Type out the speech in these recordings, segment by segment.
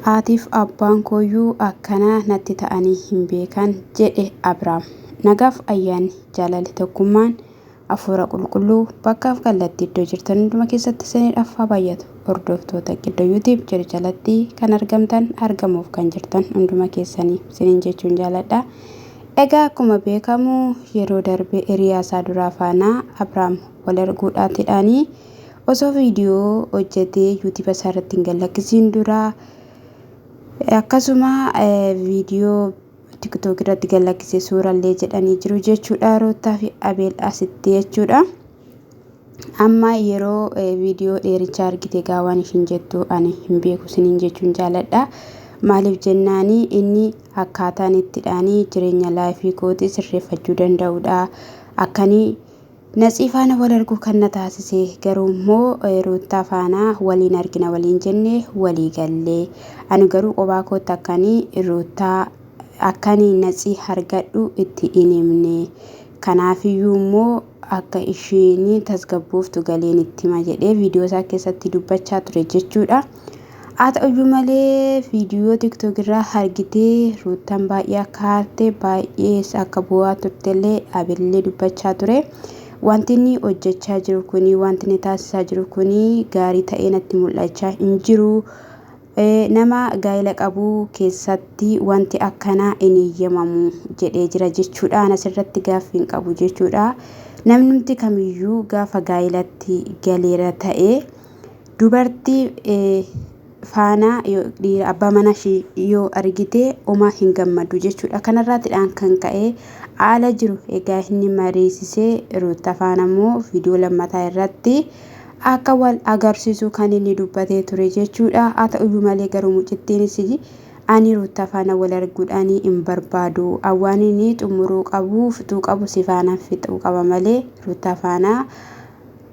Haatiif abbaan kooyyuu akkana natti ta'anii hin beekan jedhe Abraam. Nagaaf ayyaanni jaalalli tokkummaan hafuura qulqulluu bakkaaf kallattii iddoo jirtan hunduma keessatti isiniidhaaf haa baay'atu. Hordoftoota Qiddo YouTube jedhu jalatti kan argamtan argamuuf kan jirtan hunduma keessanii isiniin jechuun jaaladha. Egaa akkuma beekamu yeroo darbe hiriyaa isaa duraa faana Abraam wal arguudhaatidhaanii Osoo viidiyoo hojjetee yuutuuba isaa irratti hin gad-lakkisiin dura akkasuma viidiyoo tiktook irratti gad-lakkisee suurallee jedhanii jiru jechuudha Ruuttaa fi Abeel asitti jechuudha. Amma yeroo viidiyoo dheerichaa argite egaa waan ishiin jettu ani hin beeku isiniin jechuun jaaladha. Maaliif jennaani inni akkaataan ittidhaanii jireenya laayifii kootii sirreeffachuu danda'udha. Akkanii Natsii faana wal arguu kan na taasise garuu immoo Ruuttaa faana waliin argina waliin jenne walii galle. Ani garuu qobaa kootti akkani Ruuttaa akkani Natsii argadhu itti hin himne. Kanaafiyyuu immoo akka ishiin tasgabbooftu galeen itti hima jedhee viidiyoo isaa keessatti dubbachaa ture jechuudha. Haa ta'uyyuu malee viidiyoo tiktok irraa argitee Ruuttaan baay'ee akka aarte baay'ees akka boo'aa turtellee Abelillee dubbachaa ture. Wanti inni hojjechaa jiru kuni wanti inni taasisaa jiru kuni gaarii ta'ee natti mul'achaa hin jiru. Nama gaa'ela qabu keessatti wanti akkanaa hin eeyyamamu jedhee jira jechuudha. An asirratti gaaffii hin qabu jechuudha. Namnumti kamiyyuu gaafa gaa'elatti galeera ta'e Dubartii faana dhiira abbaa manaa ishii yoo argite homaa hin gammadu jechuudha. Kanarraatidhaan kan ka'e haala jiru egaa inni mariisisee Ruutta faana immoo viidiyoo lammataa irratti akka wal agarsiisu kan inni dubbatee ture jechuudha. Haa ta'uyyuu malee garuu mucittiinis ani Ruutta faana wal arguudhaan hin barbaadu. Waan inni xumuruu qabu fixuu qabu si faana fixuu qaba malee Ruutta faana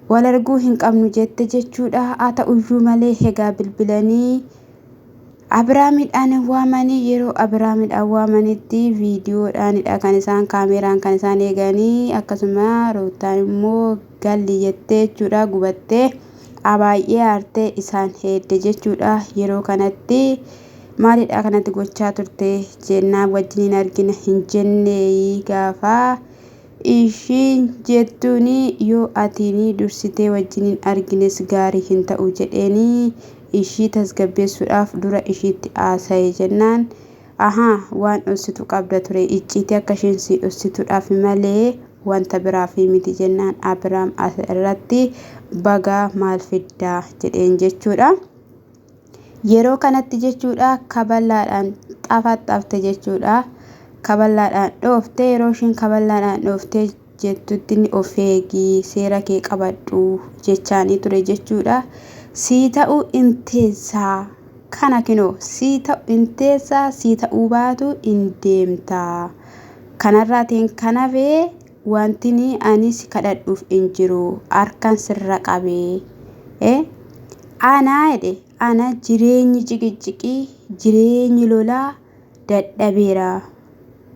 wal arguu hin qabnu jette jechuudha. Haa ta'uyyuu malee egaa bilbilanii Abiraamidhaan waamanii yeroo Abiraamidhaan waamanitti viidiyoodhaanidha kan isaan kaameeraan kan isaan eeganii akkasuma Ruuttaan immoo galli jettee jechuudha gubattee baay'ee aartee isaan heedde jechuudha. Yeroo kanatti maalidha kanatti gochaa turte jennaan wajjin hin argina hin jennee gaafa Ishiin jettuuni yoo atiini dursitee wajjin hin argines gaarii hin ta'u jedheeni ishii tasgabbeessuudhaaf dura ishiitti haasaye jennaan ahaa waan dhossitu qabda ture icciitii akka ishiin sii dhossitudhaaf malee wanta biraafi miti jennaan Abiraam as irratti bagaa maal fiddaa jedheen jechuudha. Yeroo kanatti jechuudha kaballaadhaan xafaxafte jechuudha. Kaballaadhaan dhoofte yeroo isheen kaballaadhaan dhooftee jettutti inni of eegi seera kee qabadhu jechaanii ture jechuudha. Sii ta'uu hin teessaa kana kinoo sii ta'u hin teessaa sii ta'uu baatu hin deemtaa. Kanarraatiin kan hafe wantini ani si kadhadhuuf hin jiru harkan sirra qabee. Ana jedhe ana jireenyi ciqicciqii jireenyi lolaa dadhabeera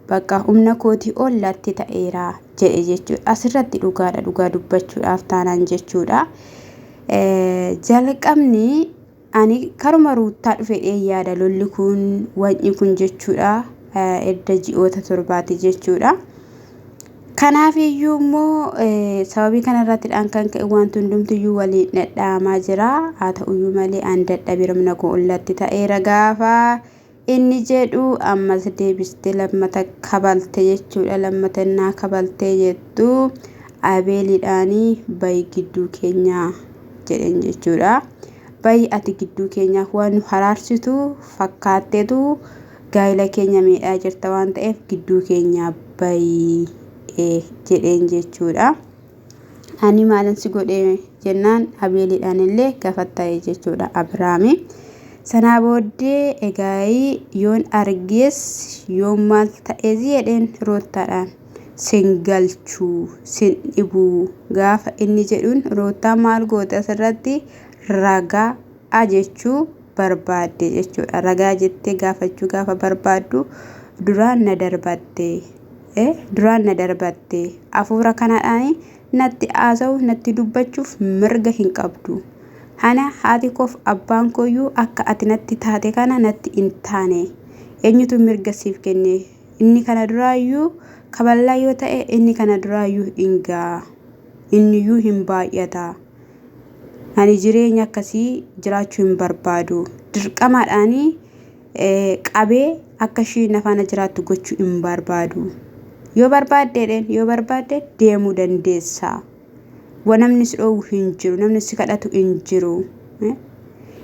bakka humna kootii ol natti ta'eera jedhe jechuudha. Asirratti dhugaadha dhugaa dubbachuudhaaf taanaan jechuudha. Jalqabni ani karuma ruuttaa dhufe yaada lolli kun wanyi kun jechuudha. Edda ji'oota torbaati jechuudha. Kanaaf iyyuu immoo sababii kana irrattidhaan kan ka'e wanti hundumtiyyuu waliin dhadha'amaa jira. Haa ta'uyyuu malee an dadhabeera humna koo ollatti ta'eera gaafa inni jedhu ammas deebistee lammata kabalte jechuudha. Lammata innaa kabaltee jettu abeeliidhaanii bayi gidduu keenyaa jedheen jechuudha. Bayi ati gidduu keenyaa waan nu haraarsitu fakkaatteetu gaa'ila keenya miidhaa jirta waan ta'eef gidduu keenyaa bayi jedheen jechuudha. Ani maalan si godhe jennaan Abeeliidhaan illee gafatta'e jechuudha Abiraami. Sanaa booddee egaa yoon argees yoon maal ta'es jedheen Roottaadhaan sin galchuu sin dhibuu gaafa inni jedhuun Roottaan maal goote asirratti ragaa a jechuu barbaadde jechuudha. Ragaa jettee gaafachuu gaafa barbaaddu duraan na darbatte. Duraan na darbatte. Hafuura kanadhaan natti haasa'u natti dubbachuuf mirga hin qabdu. Ana haati koof abbaan kooyyuu akka ati natti taate kana natti hin taane. Eenyutu mirga siif kenne? Inni kana duraayyuu kaballaa yoo ta'e inni kana duraayyuu hin ga'a. Inniyyuu hin baay'ata. Ani jireenya akkasii jiraachuu hin barbaadu. Dirqamaadhaan qabee akka ishiin na faana jiraattu gochuu hin barbaadu. Yoo barbaadde jedheen yoo barbaadde deemuu dandeessa. Wa namni si dhoowwu hin jiru, namni si kadhatu hin jiru.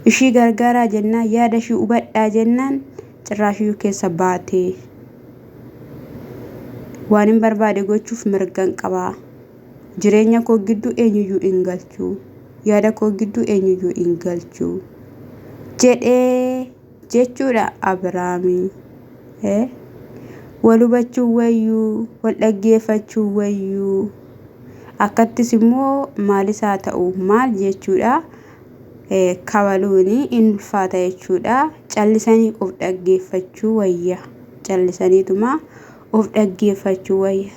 Ishii gargaaraa jennaan yaada ishii hubadhaa jennaan cirraashiyyuu keessa baate. Waan hin barbaade gochuuf mirgan qaba. Jireenya koo gidduu eenyuyyuu hin galchu. Yaada koo gidduu eenyuyyuu hin galchu. Jedhee jechuudha Abiraami. Wal hubachuu wayyuu, wal dhaggeeffachuu wayyuu. Akkattis immoo maalis haa ta'u maal jechuudha. Kabaluun hin ulfaata jechuudha. Callisanii of dhaggeeffachuu wayya. Callisaniituma of dhaggeeffachuu wayya.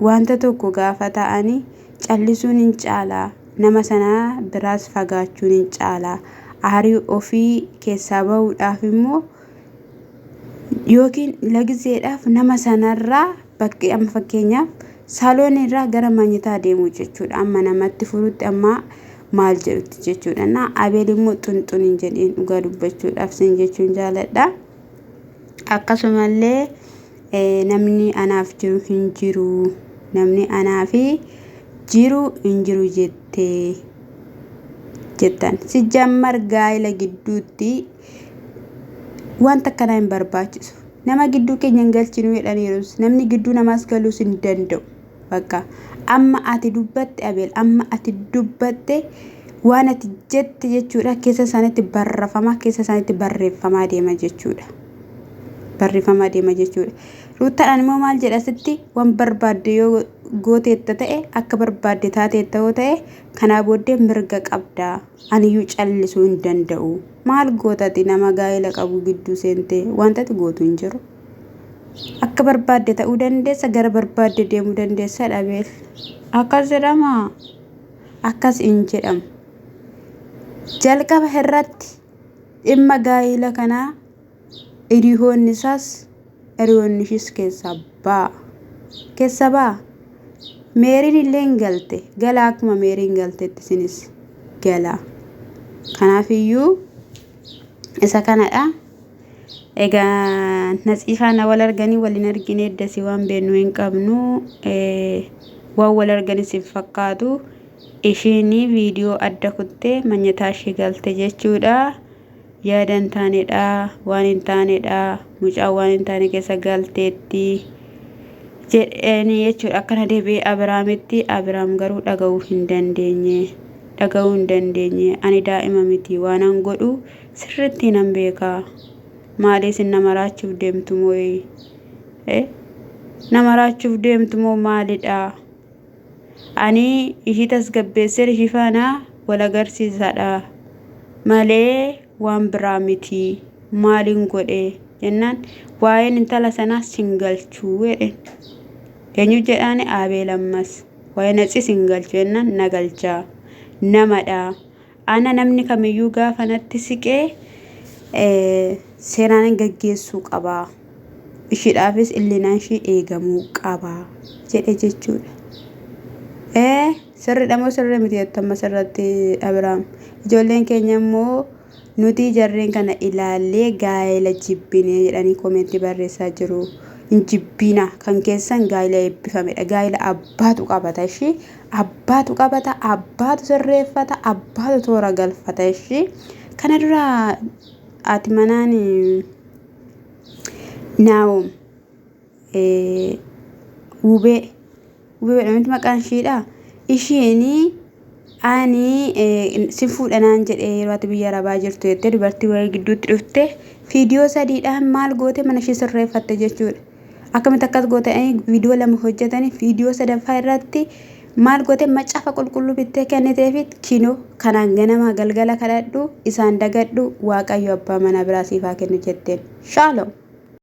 Wanta tokko gaafa ta'anii callisuun hin caala. Nama sana biraas fagaachuun hin caala. Aarii ofii keessaa bahuudhaaf immoo yookiin lagizeedhaaf nama sanarraa bakkee amma fakkeenyaaf saaloon irraa gara manyitaa deemuu jechuudha. Amma namatti furutti amma maal jedhutti jechuudha. Na Abeel immoo xunxun hin jedhiin dhugaa dubbachuudhaaf sin jechuun jaaladha. Akkasumallee namni anaaf jiru hin jiru namni anaaf jiru hin jiru jettee jettan. Sijjammar gaa'ela gidduutti wanta akkanaa hin barbaachisu. Nama gidduu keenya hin galchinu jedhaniirus namni gidduu namaas galuus hin danda'u. Bakka amma ati dubbatte Abeel amma ati dubbatte waan ati jette jechuudha keessa isaaniitti barrafamaa keessa isaaniitti barreeffamaa deema jechuudha. Barreeffamaa deema jechuudha. Ruuttaadhaan immoo maal jedha sitti waan barbaadde yoo gooteetta ta'e akka barbaadde taateetta yoo ta'e kanaa booddee mirga qabda. Aniyyuu callisuu hin danda'u. Maal gootati nama gaa'ela qabu gidduu seentee wanta ati gootu hin jiru. Akka barbaadde ta'uu dandeessa gara barbaadde deemuu dandeessa dhabeel. Akkas jedhamaa? Akkas hin jedhamu. Jalqaba irratti dhimma gaa'ela kanaa hiriyoonni isaas hiriyoonni ishiis keessaa ba'a. Keessa ba'a. Meeriin illee hin galte. Galaa akkuma meeriin galtetti isinis galaa. Kanaafiyyuu isa kanadha. Egaa Natsii faana wal arganii wal hin argine eddasii waan beeknu hin qabnu. Waan wal arganis hin fakkaatu. Ishiin viidiyoo adda kuttee manyataa ishii galte jechuudha. Yaada hin taanedha, waan hin taanedha, mucaan waan hin taane keessa galteetti jedheeni jechuudha. Akkana deebi'ee Abiraamitti, Abiraam garuu dhaga'uu hin dandeenye. Dhaga'uu hin dandeenye. Ani daa'ima miti waanan godhu sirriitti nan beeka. Maali isin na maraachuuf deemtu moo? Na maraachuuf deemtu moo maalidha? Ani ishii tasgabbeesseen ishii faana wal agarsiisadha malee waan biraa miti. Maalin godhe jennaan waa'een intala sanaa sin galchuu jedheen. Eenyu jedhaan Abeel ammas waa'ee Natsi sin galchu jennaan na galcha namadha. Ana namni kamiyyuu gaafa natti siqee seeraan gaggeessuu qaba. Ishiidhaafis illinaan ishii eegamuu qaba jedhe jechuudha. Ee sirriidha moo sirrii miti jettu amma sirratti Abiraam. Ijoolleen keenya immoo nuti jarreen kana ilaallee gaa'ela jibbine jedhanii koomentii barreessaa jiru. Hin jibbiina kan keessan gaa'ela eebbifamedha. Gaa'ela abbaatu qabata ishii. Abbaatu qabata, abbaatu sirreeffata, abbaatu toora galfata ishii. Kana dura ati manaan Naa'om Wubee Wubee jedhamti maqaan ishiidha. Ishiin ani si fuudha naan jedhee yeroo ati biyya arabaa jirtu jettee dubartii wayii gidduutti dhufte viidiyoo sadiidhaan maal goote mana ishee sirreeffatte jechuudha. Akkamitti akkas goote viidiyoo lama hojjetanii viidiyoo sadaffaa irratti maal goote macaafa qulqulluu bittee kenniteefi kinoo kanaan ganamaa galgala kadhadhu isaan dagadhu waaqayyo abbaa manaa biraa siif haa kennu jetteen. Shaalom.